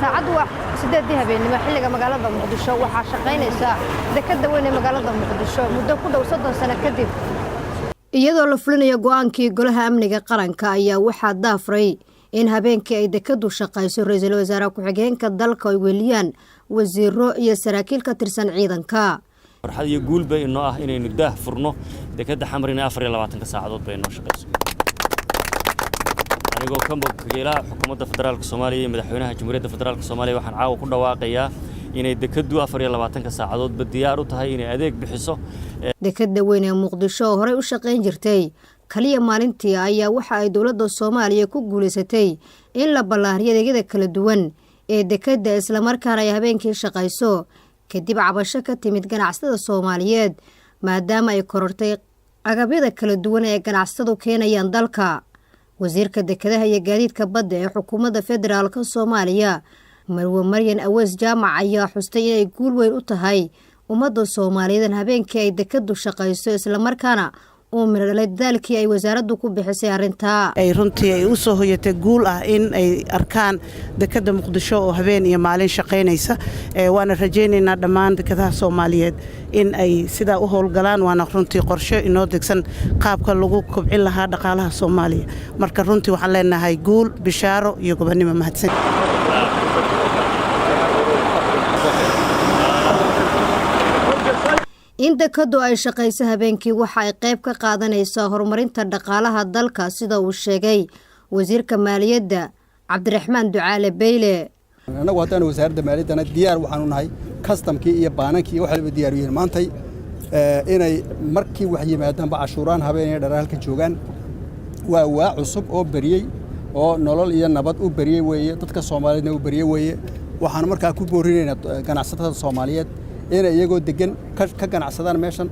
Saacaddu waa 8-dii habeennimo xilliga magaalada Muqdisho. Waxaa shaqaynaysa dekadda weyn ee magaalada Muqdisho muddo ku dhow 30 sano kadib, iyadoo la fulinayo go'aankii Golaha Amniga Qaranka. Ayaa waxaa daahfuray in habeenkii ay dekadu shaqayso ra-iisul wasaare ku-xigeenka dalka, ay weeliyaan wasiiro iyo saraakiil ka tirsan ciidanka. Farxad iyo guul bay inoo ah inaynu daah furno dekadda Xamar inay 24-ka saacadood bay inoo shaqayso. Anigoo ka wakiila Xukuumadda Federaalka Soomaaliya iyo Madaxweynaha Jamhuuriyadda Federaalka Soomaaliya, waxaan caawa ku dhawaaqayaa inay dekaddu 24-ka saacadoodba diyaar u tahay inay adeeg bixiso. Dekadda weyn ee Muqdisho oo horey u shaqayn jirtay kaliya maalintii ayaa waxa ay dowladda Soomaaliya ku guulaysatay in la ballaariyo adeegyada kala duwan ee dekadda, islamarkaana ay habeenkii shaqayso, kadib cabasho ka timid ganacsatada Soomaaliyeed, maadaama ay korortay agabyada kala duwan ee ganacsatadu keenayaan dalka. Wasiirka Dekedaha iyo Gaadiidka Badda ee Xukuumadda Federaalka Soomaaliya, Marwe Maryan Aweys Jaamac, ayaa xustay inay guul weyn u tahay ummadda Soomaaliyeed in habeenkii ay dekadu shaqayso, islamarkaana uu midho dhalay dadaalkii ay wasaaraddu ku bixisay arrintaa. Ay runtii ay u soo hoyatay guul ah in ay arkaan dekadda Muqdisho oo habeen iyo maalin shaqaynaysa. Waana rajaynaynaa dhammaan dekadaha Soomaaliyeed in ay sidaa u howlgalaan, waana runtii qorshe inoo degsan qaabka lagu kobcin lahaa dhaqaalaha Soomaaliya. Marka runtii waxaan leenahay guul, bishaaro iyo gobonnimo. Mahadsan. In dekadu ay shaqayso habeenkii waxa ay qayb ka qaadanaysaa horumarinta dhaqaalaha dalka, sida uu sheegay wasiirka maaliyadda Cabdiraxmaan Ducaale Beyle. Annagu haddaanu Wasaaradda Maaliyaddana diyaar waxaanu nahay, kastamkii iyo baanankii iyo wax walba diyaar u yihiin maantay inay markii wax yimaadaanba cashuuraan habeenay dharar halka joogaan. Waa waa cusub oo beriyey oo nolol iyo nabad u beriyey weeye, dadka Soomaaliyeedna u beriyey weeye. Waxaan markaa ku boorinaynaa ganacsatada Soomaaliyeed inay iyagoo degan ka ganacsadaan meeshan.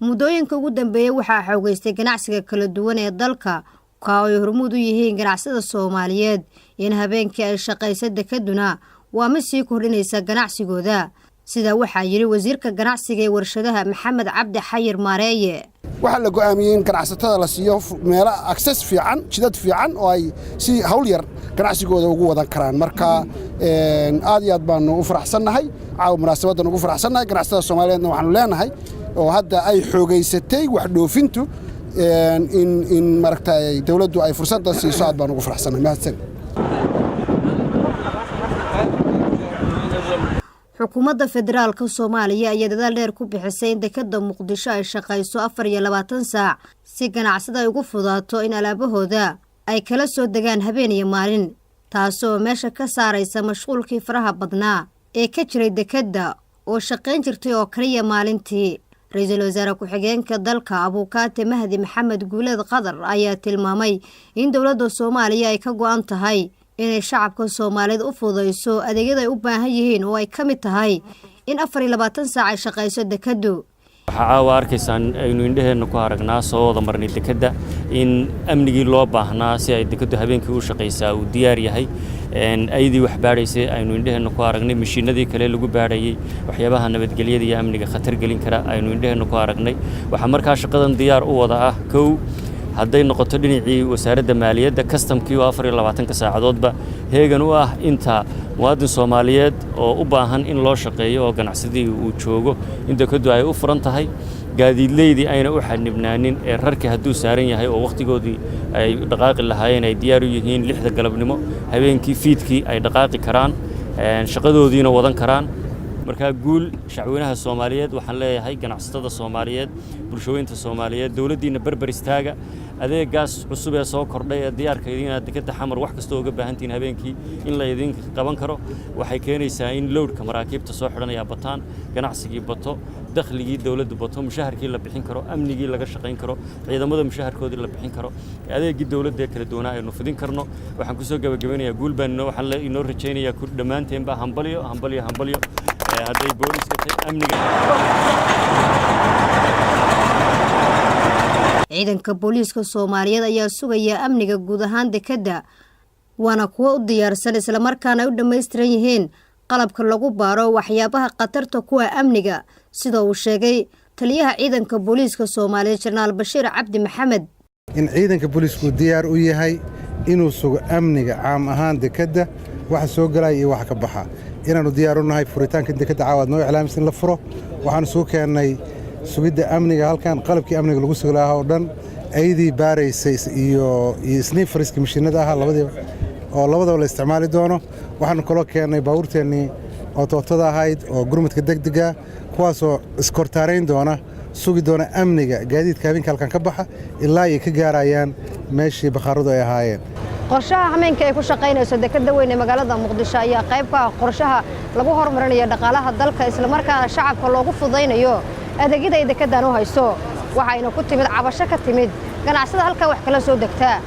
Muddooyinka ugu dambeeyey waxaa xoogeystay ganacsiga kala duwan ee dalka, ka ay hormuud u yihiin ganacsada Soomaaliyeed. In habeenkii ay shaqaysa dekaduna waa mid sii kordhinaysa ganacsigooda, sidaa waxaa yidhi wasiirka ganacsiga ee warshadaha Maxamed Cabdi Xayir Maareeye. Waxaa la go'aamiyey in ganacsatada la siiyo meelo access fiican, jidad fiican oo ay si hawl yar ganacsigooda ugu wadan karaan. Marka aad iyo aad baanu u faraxsannahay caawa munaasabaddan ugu faraxsannahay. Ganacsatada Soomaaliyeedna waxaanu leenahay, oo hadda ay xoogaysatay wax dhoofintu, in maaragtay dawladdu ay fursadda siiso, aad baan ugu faraxsannahay. Mahadsan. Xukuumadda Federaalka Soomaaliya ayaa dadaal dheer ku bixisay in dekadda Muqdisho ay shaqayso 24 saac, si ganacsada ay ugu fudaato in alaabahooda ay kala soo degaan habeen iyo maalin, taasoo meesha ka saaraysa mashquulkii faraha badnaa ee ka jiray dekadda oo shaqayn jirtay oo kaliya maalintii. Ra-iisul wasaare ku-xigeenka dalka, Abuukaate Mahdi Maxamed Guuleed Qadar, ayaa tilmaamay in dowladda Soomaaliya ay ka go'an tahay inay shacabka Soomaaliyeed u fududayso adeegyada ay u baahan yihiin, oo ay ka mid tahay in 24 saac ay shaqayso dekaddu. Waxaa caawa arkaysaan, aynu indhaheenna ku aragnaa, soo wada marnay dekedda, in amnigii loo baahnaa si ay dekeddu habeenkii u shaqaysaa uu diyaar yahay. Aydii wax baadhaysay aynu indhaheenna ku aragnay, mashiinadii kale lagu baadhayey waxyaabaha nabadgelyada iyo amniga khatar gelin kara aynu indhaheenna ku aragnay. Waxaa markaa shaqadan diyaar u wada ah, kow, hadday noqoto dhinacii Wasaaradda Maaliyadda, kastamkii oo 24-ka saacadoodba heegan u ah inta muwaadin Soomaaliyeed oo u baahan in loo shaqeeyo oo ganacsadihii uu joogo in dekaddu ay u furan tahay, gaadiidleydii ayna u xanibnaanin ee rarkii hadduu saaran yahay oo wakhtigoodii ay dhaqaaqi lahaayeen ay diyaar u yihiin, 6-da galabnimo habeenkii fiidkii ay dhaqaaqi karaan, shaqadoodiina wadan karaan. Markaa guul shacweynaha Soomaaliyeed waxaan leeyahay, ganacsatada Soomaaliyeed, bulshooyinta Soomaaliyeed, dowladdiinna berber istaaga. Adeegaas cusub ee soo kordhay ee diyaarka idin inaad dekadda Xamar wax kastoo uga baahantihiin habeenkii in la idin qaban karo waxay keenaysaa in loadka maraakiibta soo xidhanaya bataan, ganacsigii bato, dakhligii dowladdu bato, mushaharkii la bixin karo, amnigii laga shaqayn karo, ciidamada mushaharkoodii la bixin karo, adeegii dowladda ee kala duwanaa aynu fidin karno. Waxaan kusoo gabagabeynayaa guul baan inoo waxaan inoo rajaynayaa ku dhammaanteenba. Hambalyo, hambalyo, hambalyo hadday booliska tahay amniga. Ciidanka booliiska Soomaaliyeed ayaa sugaya amniga guud ahaan dekedda, waana kuwo u diyaarsan, islamarkaana ay u dhammaystiran yihiin qalabka lagu baaro waxyaabaha khatarta kuwa amniga, sida uu sheegay taliyaha ciidanka booliiska Soomaaliyeed, Jenaraal Bashiir Cabdi Maxamed. In ciidanka booliisku diyaar u yahay inuu sugo amniga caam ahaan dekedda, waxa soo galaya iyo waxa ka baxa, inaannu diyaar u nahay furitaanka dekedda caawaad noo iclaamisa in la furo. Waxaanu isugu keennay sugidda amniga halkan qalabkii amniga lagu sugi lahaa oo dhan, aydii baaraysay iyo sniffers-ka mashiinada ahaa labadiiba oo labadaba la isticmaali doono. Waxaannu kaloo keennay baabuurteennii oo tootada ahayd oo gurmadka degdega, kuwaasoo iskortaarayn doona, sugi doona amniga gaadiidka habeenka halkan ka baxa ilaa ay ka gaarayaan meeshii bakhaaradu ay ahaayeen. Qorshaha hameenka ay ku shaqaynayso dekedda weyn ee magaalada Muqdisho ayaa qayb ka ah qorshaha lagu horumarinayo dhaqaalaha dalka, islamarkaana shacabka loogu fudaynayo adeegyada ay dekeddan u hayso. Waxayna ku timid cabasho ka timid ganacsada halkaa wax kala soo degtaa.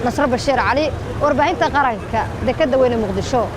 Nasro Bashiir Cali, Warbaahinta Qaranka, dekedda weyn ee Muqdisho.